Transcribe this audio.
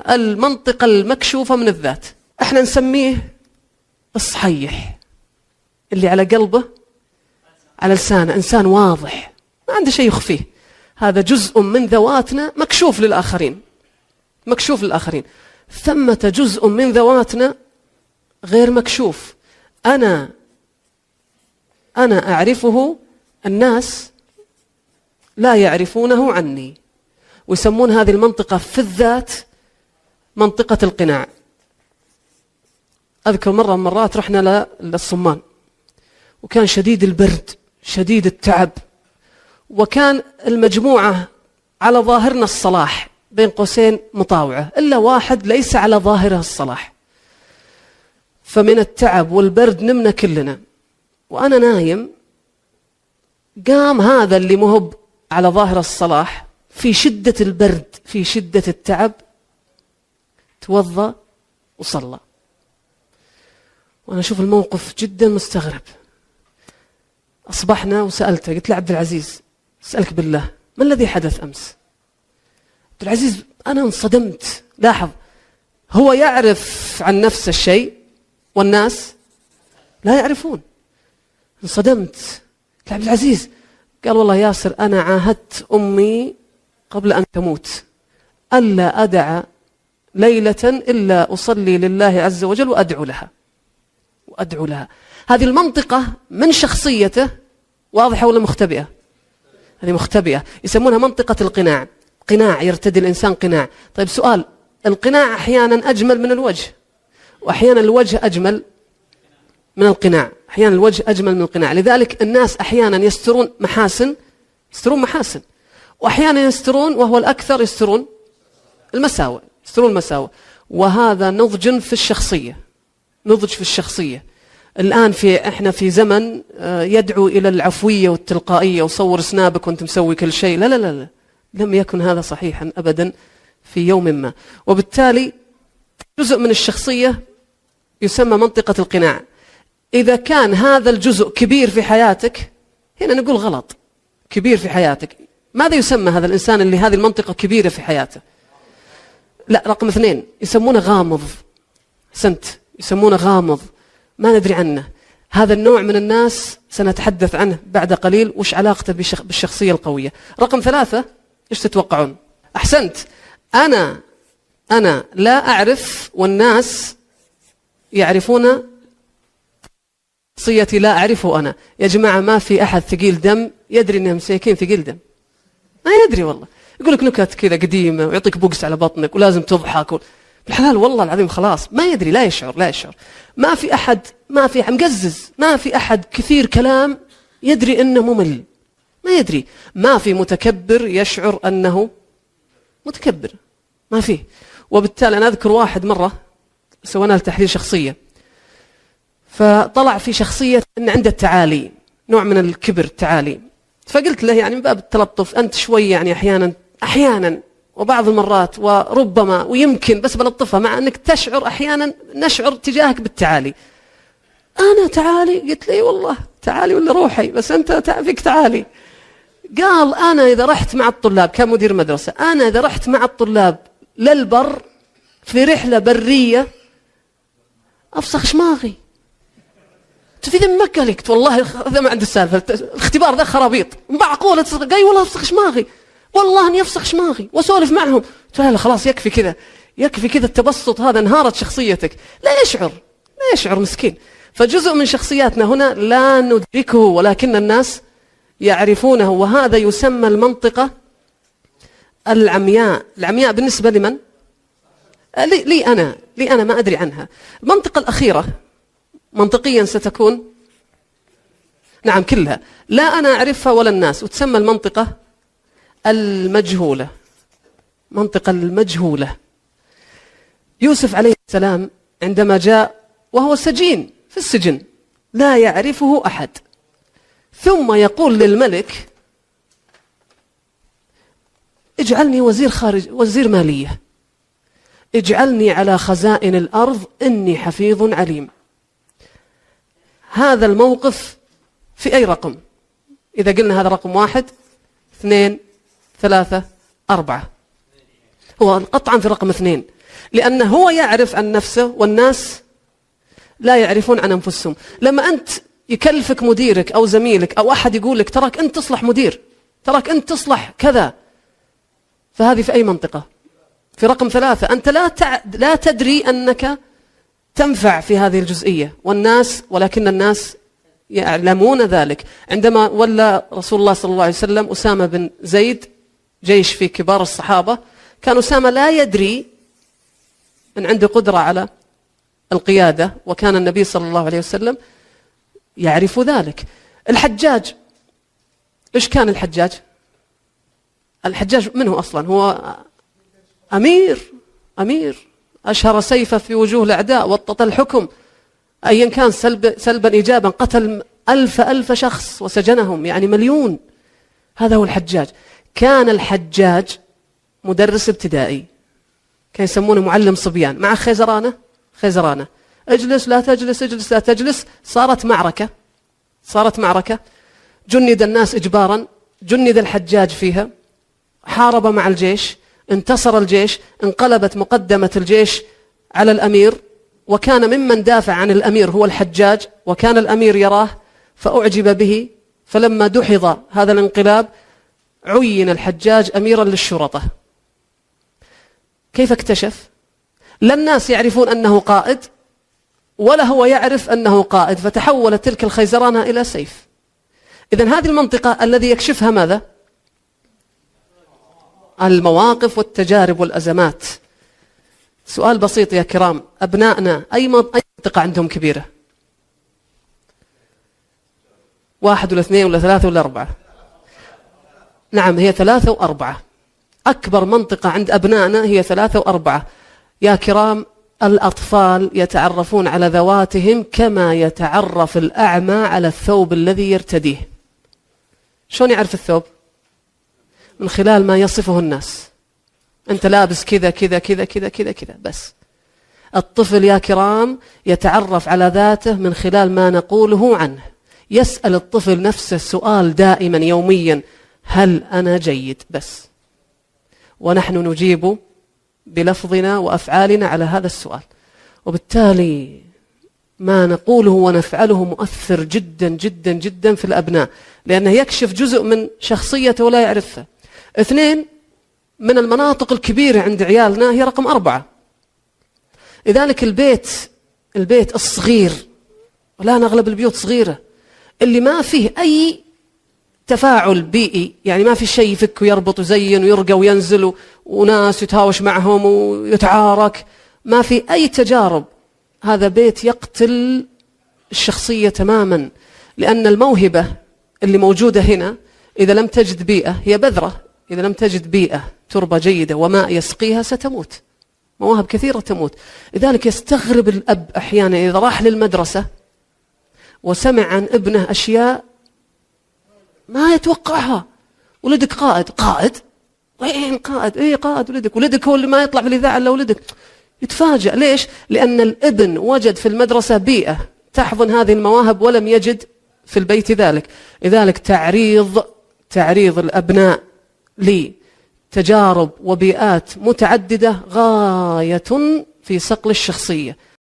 المنطقة المكشوفة من الذات، احنا نسميه الصحيح، اللي على قلبه على لسانه، إنسان واضح ما عنده شيء يخفيه. هذا جزء من ذواتنا مكشوف للآخرين، مكشوف للآخرين. ثمة جزء من ذواتنا غير مكشوف، أنا أعرفه، الناس لا يعرفونه عني. ويسمون هذه المنطقة في الذات منطقة القناع. أذكر مرة من مرات رحنا للصمان، وكان شديد البرد شديد التعب، وكان المجموعة على ظاهرنا الصلاح بين قوسين مطاوعة، إلا واحد ليس على ظاهره الصلاح. فمن التعب والبرد نمنا كلنا، وأنا نايم قام هذا اللي مهب على ظاهر الصلاح في شدة البرد في شدة التعب، توضأ وصلى. وأنا أشوف الموقف جدا مستغرب. أصبحنا وسألته، قلت له عبد العزيز أسألك بالله ما الذي حدث أمس؟ عبد العزيز أنا انصدمت. لاحظ، هو يعرف عن نفسه الشيء والناس لا يعرفون. انصدمت. قلت له عبد العزيز، قال والله ياسر أنا عاهدت أمي قبل أن تموت ألا أدع ليلة إلا أصلي لله عز وجل وأدعو لها، وأدعو لها. هذه المنطقة من شخصيته واضحة ولا مختبئة؟ هذه مختبئة، يسمونها منطقة القناع. قناع، يرتدي الإنسان قناع. طيب سؤال، القناع أحيانا أجمل من الوجه، وأحيانا الوجه أجمل من القناع، أحيانا الوجه أجمل من القناع. لذلك الناس أحيانا يسترون محاسن، يسترون محاسن، وأحيانا يسترون، وهو الأكثر، يسترون المساوئ، يسترون المساوئ. وهذا نضج في الشخصية، نضج في الشخصية. الآن احنا في زمن يدعو إلى العفوية والتلقائية، وصور سنابك وانت مسوي كل شيء. لا لا لا لا، لم يكن هذا صحيحا أبدا في يوم ما. وبالتالي جزء من الشخصية يسمى منطقة القناع. إذا كان هذا الجزء كبير في حياتك، هنا نقول غلط، كبير في حياتك. ماذا يسمى هذا الإنسان اللي هذه المنطقة كبيرة في حياته؟ لا، رقم 2 يسمونه غامض. سنت، يسمونه غامض، ما ندري عنه. هذا النوع من الناس سنتحدث عنه بعد قليل، وش علاقته بالشخصية القوية. رقم 3، إيش تتوقعون؟ أحسنت، أنا لا أعرف والناس يعرفون شخصيتي، لا أعرفه أنا. يا جماعة ما في أحد ثقيل دم يدري إنهم مساكين ثقيل دم، ما يدري والله. يقول لك نكت كذا قديمة ويعطيك بوكس على بطنك ولازم تضحك بالحلال والله العظيم، خلاص ما يدري، لا يشعر، لا يشعر. ما في أحد، ما في مقزز، ما في أحد كثير كلام يدري إنه ممل، ما يدري. ما في متكبر يشعر أنه متكبر، ما فيه. وبالتالي أنا أذكر واحد مرة سوينا له تحليل شخصية، فطلع في شخصية أن عنده التعالي، نوع من الكبر التعالي. فقلت له يعني من باب التلطف، أنت شوي يعني أحيانا وبعض المرات وربما ويمكن، بس بلطفها، مع أنك تشعر أحيانا، نشعر تجاهك بالتعالي. أنا تعالي؟ قلت لي والله تعالي ولا روحي، بس أنت فيك تعالي. قال أنا إذا رحت مع الطلاب، كان مدير مدرسة، أنا إذا رحت مع الطلاب للبر في رحلة برية أفسخ شماغي. في ذمك؟ قال والله هذا ما عنده السالفة، الاختبار ذا خرابيط، معقولة؟ قال والله أفسخ شماغي، والله أني أفسخ شماغي وأسولف معهم. قلت له خلاص يكفي كذا، يكفي كذا التبسط هذا، انهارت شخصيتك. لا يشعر، لا يشعر مسكين. فجزء من شخصياتنا هنا لا ندركه ولكن الناس يعرفونه، وهذا يسمى المنطقة العمياء. العمياء بالنسبة لمن؟ لي أنا، لي أنا ما أدري عنها. المنطقة الأخيرة منطقيا ستكون نعم كلها لا أنا أعرفها ولا الناس، وتسمى المنطقة المجهولة. منطقة المجهولة. يوسف عليه السلام عندما جاء وهو سجين في السجن لا يعرفه أحد، ثم يقول للملك اجعلني وزير خارج، وزير مالية، اجعلني على خزائن الأرض إني حفيظ عليم. هذا الموقف في أي رقم؟ إذا قلنا هذا رقم 1 2 3 4، هو قطعا في رقم 2. لأنه هو يعرف عن نفسه والناس لا يعرفون عن أنفسهم. لما أنت يكلفك مديرك أو زميلك أو أحد يقول لك تراك أنت تصلح مدير، تراك أنت تصلح كذا، فهذه في أي منطقة؟ في رقم 3. أنت لا تدري أنك تنفع في هذه الجزئية، والناس، ولكن الناس يعلمون ذلك. عندما ولى رسول الله صلى الله عليه وسلم أسامة بن زيد جيش في كبار الصحابة، كان أسامة لا يدري أن عنده قدرة على القيادة، وكان النبي صلى الله عليه وسلم يعرف ذلك. الحجاج، إيش كان الحجاج؟ الحجاج منه أصلا؟ هو أمير أشهر سيفه في وجوه الأعداء، وطط الحكم أيا كان سلبا إيجابا، قتل 1000 شخص وسجنهم، يعني 1,000,000. هذا هو الحجاج. كان الحجاج مدرس ابتدائي، كان يسمونه معلم صبيان، مع خيزرانة، اجلس لا تجلس، اجلس لا تجلس. صارت معركة، جند الناس إجبارا، جند الحجاج فيها، حارب مع الجيش، انتصر الجيش، انقلبت مقدمة الجيش على الأمير، وكان ممن دافع عن الأمير هو الحجاج، وكان الأمير يراه فأعجب به، فلما دحض هذا الانقلاب عين الحجاج أميرا للشرطة. كيف اكتشف؟ لا الناس يعرفون أنه قائد ولا هو يعرف أنه قائد، فتحولت تلك الخيزرانة إلى سيف. إذن هذه المنطقة الذي يكشفها ماذا؟ المواقف والتجارب والأزمات. سؤال بسيط يا كرام، أبنائنا أي منطقة عندهم كبيرة؟ 1 ولا 2 ولا 3 ولا 4؟ نعم، هي 3 و4. أكبر منطقة عند أبنائنا هي 3 و4. يا كرام، الأطفال يتعرفون على ذواتهم كما يتعرف الأعمى على الثوب الذي يرتديه. شلون يعرف الثوب؟ من خلال ما يصفه الناس. أنت لابس كذا كذا كذا كذا كذا كذا بس. الطفل يا كرام يتعرف على ذاته من خلال ما نقوله عنه. يسأل الطفل نفسه سؤال دائما يوميا، هل أنا جيد؟ بس. ونحن نجيب بلفظنا وأفعالنا على هذا السؤال، وبالتالي ما نقوله ونفعله مؤثر جدا جدا جدا في الأبناء، لأنه يكشف جزء من شخصيته ولا يعرفها. 2 من المناطق الكبيرة عند عيالنا هي رقم 4. لذلك البيت الصغير، والآن أغلب البيوت صغيرة، اللي ما فيه أي تفاعل بيئي، يعني ما في شيء يفك ويربط ويزين ويرقى وينزل وناس يتهاوش معهم ويتعارك، ما في أي تجارب، هذا بيت يقتل الشخصية تماما. لأن الموهبة اللي موجودة هنا إذا لم تجد بيئة، هي بذرة، إذا لم تجد بيئة تربة جيدة وماء يسقيها ستموت. مواهب كثيرة تموت. لذلك يستغرب الأب أحيانا إذا راح للمدرسة وسمع عن ابنه أشياء ما يتوقعها. ولدك قائد، قائد؟ وين قائد؟ إيه قائد ولدك، ولدك هو اللي ما يطلع في الإذاعة إلا ولدك. يتفاجأ. ليش؟ لأن الابن وجد في المدرسة بيئة تحضن هذه المواهب ولم يجد في البيت ذلك. لذلك تعريض الأبناء لتجارب وبيئات متعددة غاية في صقل الشخصية.